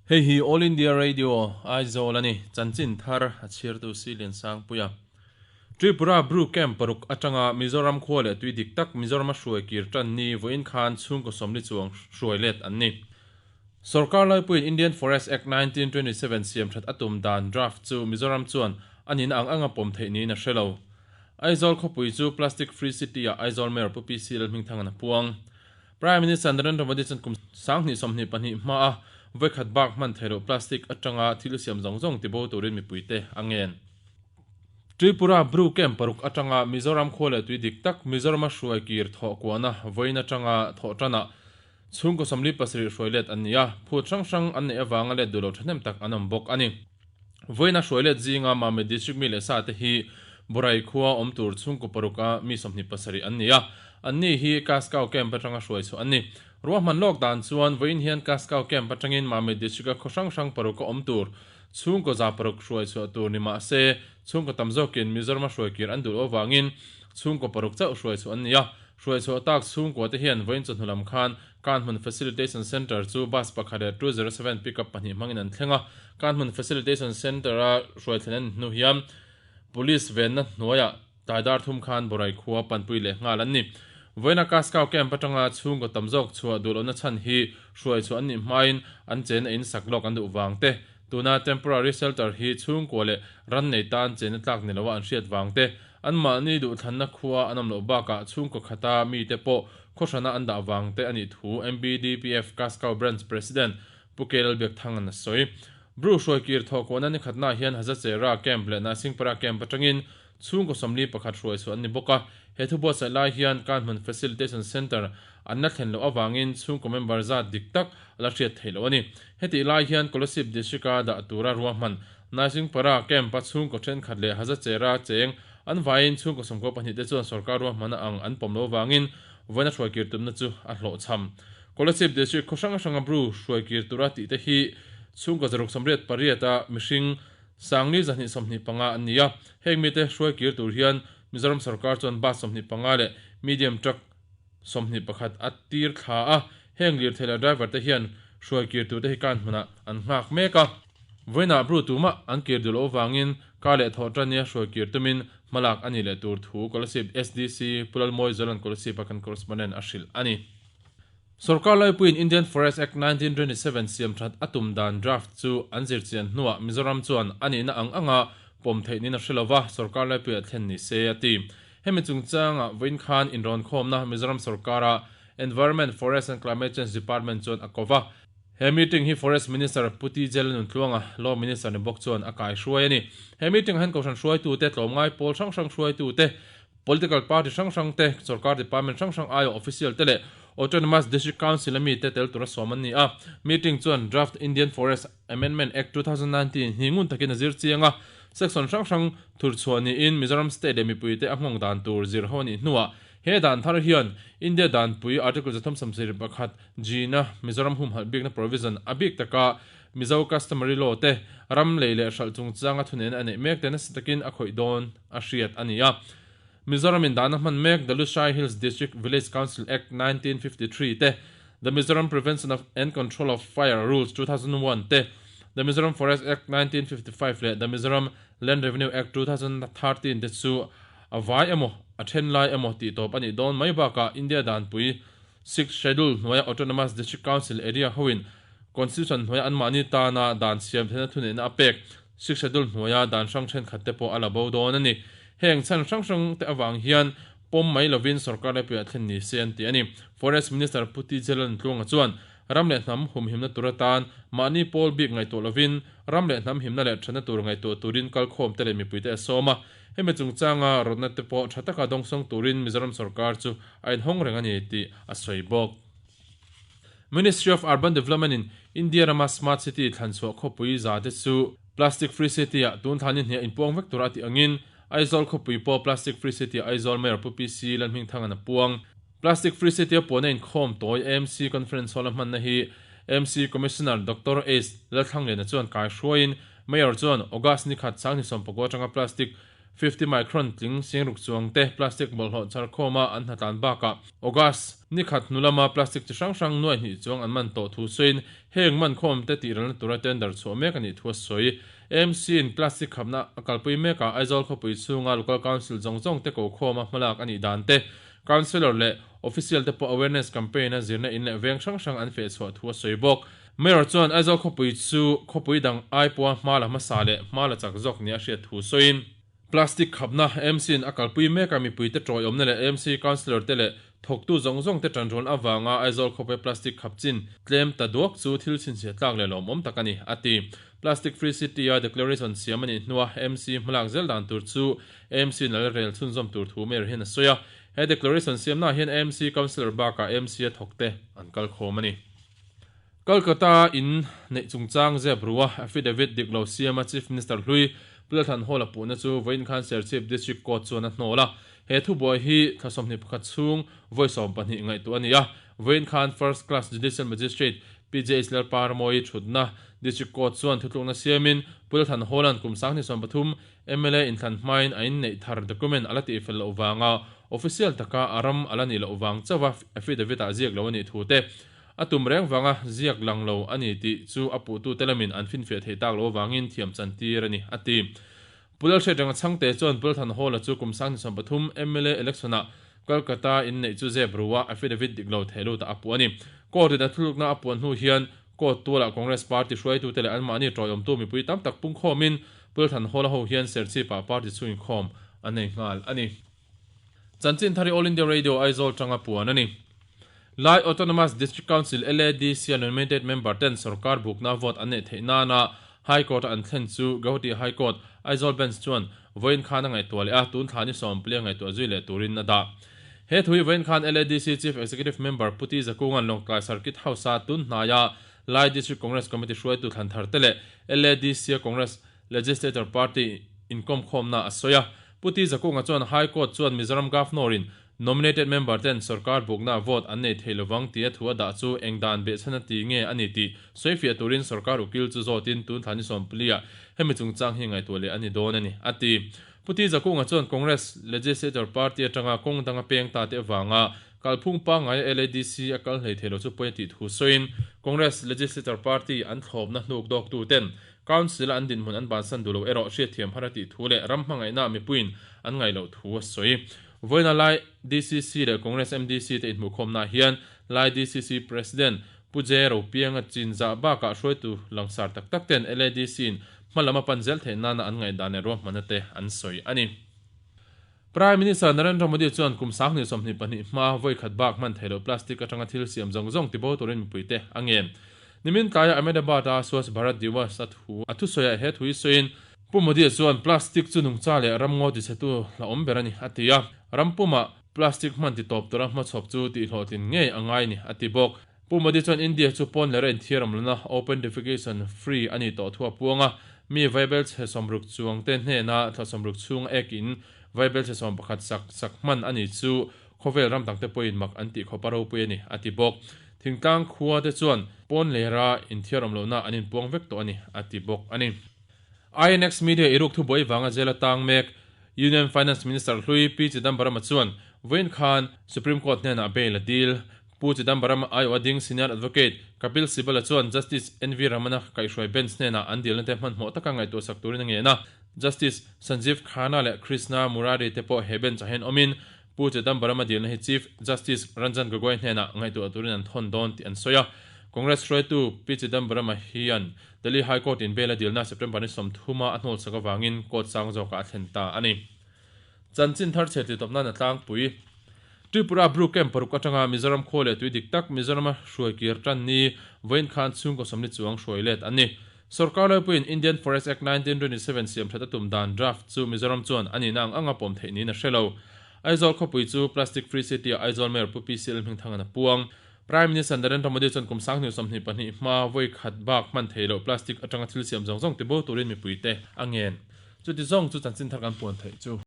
Hei hi All India Radio, Aizawl a ni. Chanchin thar a chhiartu Silian Sangpuia. Tripura Bru Camp paruk atanga Mizoram khua leh tui dik tak Mizorama hruai kir tan ni vawiin khan chhungkaw sawmli chuang hruai let an ni. Sorkar laipuiin Indian Forest Act 1927 siam that a tum dan draft chu Mizoram chuan a nihna ang anga pawm theih niin a hre lo. Aizawl khawpui chu Plastic Free City ah Aizawl Mayor Pu PC Lalhmingthanga'n a puang. Prime Minister Narendra Modi chuan kum 2022 hmaa vawikhat bak hman theih loh plastic atanga thil siam zawng zawng tibo turin mipuite a ngen. Tripura Bru Camp paruk atanga Mizoram khua leh tui dik tak Mizorama hruai kir thawh kuahna vawiin atanga thawh tanah chhungkaw 47 hruai let an ni a, phut hrang hrang an neih avanga let duh lo thahnem tak an awm bawk a ni. Vawiina hruai let zinga Mamit District mi leh sa te hi Borai khua awm tur chhungkaw paruka mi 27 an ni a, anni hi Kaskau Camp atanga hruai chhuah an ni. Ruahman lawk dan chuan vawiin hian Kaskau Camp atangin Mamit District-a khaw hrang hrang paruka awm tur chhungkaw 600 hruai chhuah tur ni mah se chhungkaw tam zawkin Mizorama hruai kir an duh loh avangin chhungkaw paruk chauh hruai chhuah an ni a. Hruai chhuah tak chhungkua te hian vawiin chawhnu lam khan Kanhmun Facilitation Centre chu bus pakhat leh 207 pickup pahnih hmangin an thleng a. Kanhmun Facilitation Centre-a hruai thlen an hnu hian Police venna hnuaiah taidar thum khan Borai khua panpui leh nghal an ni. Vawiina Kaskau Camp atanga chhungkaw tam zawk chhuah duh lohna chhan hi hruai chhuah an nih hmain an chenna in sak lawk an duh vang te, tuna temporary shelter hi chhungkua leh ran nei tan chenna tlak ni loa an hriat vang te, anmahni duhthlanna khua an awm loh bakah chhungkaw khata mite pawh khawhrana an dah vang te a nih thu MBDPF Kaskau Branch President Pu K Lalbiakthanga'n a sawi. Bru hruaikir thawhkuahna ni khatnaah hian Hazachera Camp leh Narsingpara Camp atangin chhungkaw 41 hruai chhuah an ni bawk a. He thu buatsaih lai hian Kanhmun Facilitation Centre an la thlen loh avangin chhungkaw member zat dik tak a la hriat theih loh a ni. Hetih lai hian Kolasib District-a dah tura ruahman Narsingpara Camp-a chhungkaw thenkhat leh Hazachera cheng an vaiin chhungkaw 92 te chuan sorkar ruahmana ang an pawm loh avangin vawiina hruaikir tumna chu a hlawhchham. Kolasib District khaw hrang hranga Bru hruaikir tura tih te hi chhungkaw 188 a mihring 2,225 an ni a. Heng mite hruaikir tur hian Mizoram sorkar chuan bus 25 leh medium truck 21 a tir thla a. Heng lirthei leh driver te hian hruaikir tur te hi kan hmunah an nghak mek a. Vawiinah Bru tumah an kir duh loh avangin kar leh thawh tan nia hruaikir tumin hmalak a ni leh tur thu Kolasib SDC Pu Lalmawi Zolan Kolasib a kan correspondent a hrilh a ni. Sorkar laipuiin Indian Forest Act 1927 siam that a tum dan draft chu an zirchian hnuah Mizoram chuan a nihna ang anga pawm theih niin a hre lova, sorkar laipuiah thlen ni se a ti. Hemi chungchangah vawiin khan inrawnkhawmna Mizoram sorkara Environment, Forest and Climate Change Department chuan a ko va. He meeting hi Forest Minister Pu TJ Lalnuntluanga, Law Minister ni bawk chuan a kaihruai a ni. He meeting-ah hian kohhran hruaitute, tlawmngai pawl hrang hrang hruaitute, Political party hrang hrang te, sorkar department hrang hrang aiawh official te leh Autonomous District Council a mite tel tura sawm an ni a. Meeting chuan Draft Indian Forest Amendment Act 2019 hi ngun takin a zir chiang a. Section hrang hrang thur chhuah niin Mizoram state leh mipuite a nghawng dan tur zir ho a nih hnuah he dan thar hian India danpui Article 371 G na Mizoram humhalh bikna provision a bik taka Mizo customary law te ram lei leh hralh chungchanga thuneihna a neih mek te nasa takin a khawih dawn a hriat a ni a. Mizoram in dahna hman mek The Lushai Hills District Village Council Act 1953 te, The Mizoram Prevention of and Control of Fire Rules 2001 te, The Mizoram Forest Act 1955 leh The Mizoram Land Revenue Act 2013 te chu a vai emaw a then lai emaw tih tawp a nih dawn mai bakah India danpui Sixth Schedule hnuaia Autonomous District Council area hoin Constitution hnuaia anmahni tana dan siam theihna thuneihna a pek Sixth Schedule hnuaia dan hrang thenkhat te pawh a la bo dawn a ni. Heng chhan hrang hrang te avang hian pawm mai lovin sorkar laipuiah thlen ni se an ti a ni. Forest Minister Pu TJ Lalntluanga chuan ram leh hnam humhimna tur atan mahni pawl bik ngaihtuah lovin ram leh hnam himna leh thatna tur ngaihtuah turin kalkhawm te leh mipuite a sawm a. Hemi chungchanga rawtna te pawh tha taka dawngsawng turin Mizoram sorkar chu a inhawng reng a ni tih a sawi bawk. Ministry of Urban Development in India rama Smart City thlanchhuah khawpui za te chu Plastic Free City ah tun thlan in hniah inpuang vek tura a tih angin Aizawl khawpui pawh Plastic Free City ah Aizawl Mayor Pu PC Lalhmingthanga'n a puang. Plastic Free City a puahna inkhawm tawi AMC Conference Hall a hmanna hi AMC Commissioner Doctor Ace Lalthlangliana chuan kaihruaiin Mayor chuan August ni khat 2019 atanga Plastic. 50 micron tling singruk chuang te plastic bawlhhlawh char khawma an hnatlan bakah August ni khat hnu lama plastic chi hrang hrang nuai hnih chuang an man tawh thu sawiin heng man khawm te tihralna tura tender chhuah mek a nih thu a sawi. AMC in plastic khapna a kalpui mekah Aizawl khawpui chhunga Local Council zawng zawng te kokhawma hmalak a nih dan te Councillor leh Official te pawh awareness campaign a zirna in leh veng hrang hrang an feh chhuah thu a sawi bawk. Mayor chuan Aizawl khawpui chu khawpui dang ai pawha hma la hmasa leh hma la chak zawk nia a hriat thu sawiin, Plastic khapna MC in a kalpui mek a mipuite tawiawmna leh MC Councillor te leh thawktu zawng zawng te tanrual avanga Aizawl khawpuia plastic khap chin tlem ta duak chu thil chhinchhiah tlak leh lawmawm tak a ni, a ti. Plastic Free City a declaration siam a nih hnua MC hmalak zel dan tur chu MC in a la rel chhunzawm tur thu Mayor hian a sawi a. He declaration siamnaah hian AMC Councillor bakah AMC a thawkte an kal khawm a ni. Kolkata in neih chungchang zep rua affidavit dik lo siama Chief Minister hlui Pu Lalthanhawla puhna chu vawiin khan Serchhip District Court chuan a hnawl a. He thubuai hi thla 21 chhung vawi 12 ngaihtuah a ni a. Vawiin khan First Class Judicial Magistrate PJH Lalparmawii thutna District Court chuan thutlukna siamin Pu Lalthanhawla'n kum 2023 Mla inthlan hmain a inneih thar document a la tihfel loh vanga official taka a ram a la nih loh vang chauha affidavit-ah ziak lo a nih thu te, a tum reng vanga ziak lang lo a ni tih chu a puhtute lamin an finfiah theih tak loh avangin thiam chantir a ni, a ti. Pu Lalhriatranga Chhangte chuan Pu Lalthanhawla chu kum 2023 mla election-ah Kolkata inneih chu zep ru a affidavit dik lo theh lut a puh a ni. Court-in a thulukna a puan hnu hian Court tualah Congress party hruaitute leh anmahni tawiawmtu mipui tam tak pungkhawmin Pu Lalthanhawla ho hian Serchhip-ah party chhungkhawm an nei nghal a ni. Chanchin thar hi All India Radio Aizawl tanga puan a ni. Lai Autonomous District Council, LADC, a nominated member ten sorkar bukna vote an neih theih nana High Court-a an thlen chu Guwahati High Court, Aizawl Bench chuan vawiin khan a ngaihtuah leh a, tun thla ni sawmpli a ngaihtuah zui leh turin a dah. He thu hi vawiin khan LADC Chief Executive Member Pu Ti Zakunga'n Lawngtlai Circuit House-a tun hnaia Lai District Congress Committee hruaitu thlan thar te leh LADC-a Congress Legislator Party inkawmkhawmna a sawi a. Pu Ti Zakunga chuan High Court chuan Mizoram Governor-in Nominated member ten sorkar bukna vote an nei thei lovang tia thu a dah chu eng dan behchhan a ti nge a ni tih sawifiah turin sorkar ukil chu zawtin tun thla ni sawmpulia hemi chungchang hi ngaihtuah leh a ni dawn a ni, a ti. Pu Ti Zakunga chuan Congress Legislature Party atanga kawng danga peng ta te avanga kalphung pangngaia LADC a kal hlei thei lo chu pawi a tih thu sawiin Congress Legislature Party an thlawpna hnuk dawktu ten Council a an dinhmun an bansan duh lo erawh hriatthiam har a tih thu leh ram hmangaihna mipuiin an ngaih loh thu a sawi. Vawiina Lai DCC leh Congress MDC te inhmuhkhawmnaah hian Lai DCC President Pu J. Ropianga chinzah bakah hruaitu langsar tak tak ten LADC-in hma lam a pan zel theih nana an ngaihdan leh ruahmanna te an sawi a ni. Prime Minister Narendra Modi chuan kum 2022 hma vawi khat bak hman theih loh plastic atanga thil siam zawng zawng tibo turin mipuite a ngen. Nimin tlaia Ahmedabad-a Swachh Bharat Diwas a thu a thusawiah he thu hi sawiin, Pu Modi chuan plastic chu nungcha leh ramngaw tichhetu la awm ber a ni, a ti a. Ram pumah plastic hman titawp tura hmachhawp chu tihhlawhtlin ngei a ngai a ni, a ti bawk. Pu Modi chuan India chu pawn leh rainthiar awm lona open defecation free a ni tawh thu a puang a. Mi vaibel chhe 60 chuangte hnena thla 60 chhunga ek in vaibel chhe 11 sak sak hman a ni chu khawvel ram dangte pawhin mak an tih khawp a ropui a ni, a ti bawk. Thingtlang khua te chuan pawn lera inthiar awm lohna an inpuang vek tawh a ni, a ti bawk a ni. INX Media i ruk thubuai vanga jail a tang mek Union Finance Minister hlui P Chidambaram-a chuan vawiin khan Supreme Court hnenah bail a dil. Pu Chidambaram aiawh a ding Senior Advocate Kapil Sibal-a chuan Justice NV Ramana kaihhruai bench hnenah an dilna te hmanhmawh taka ngaihtuah sak turin a ngen a. Justice Sanjeev Khanna leh Krishna Murari te pawh he bench ah hian awmin Pu Chidambaram-a dilna hi Chief Justice Ranjan Gogoi hnenah ngaihtuah turin an thawn dawn tih an sawi a. Congress hruaitu P Chidambaram-a hian Delhi High Court in bail a dilna September ni 30 a hnawlsak avangin court sang zawkah a thlen ta a ni. Chanchin thar chhe titawp nan a tlangpui. Tripura Bru Camp paruk atanga Mizoram khua leh tui dik tak Mizorama hruai kir tan ni vawiin khan chhungkaw sawmli chuang hruai let an ni. Sorkar laipuiin Indian Forest Act 1927 siam that a tum dan draft chu Mizoram chuan a nihna ang anga pawm theih niin a hre lo. Aizawl khawpui chu Plastic Free City ah Aizawl Mayor Pu PCL Hmingthanga'n a puang. Prime Minister Narendra Modi chuan kum 2022 hma vawi khat bak hman theih loh plastic atanga thil siam zawng zawng tibo turin mipuite a ngen. Chuti zawng chu chanchin thar kan puan theih chu.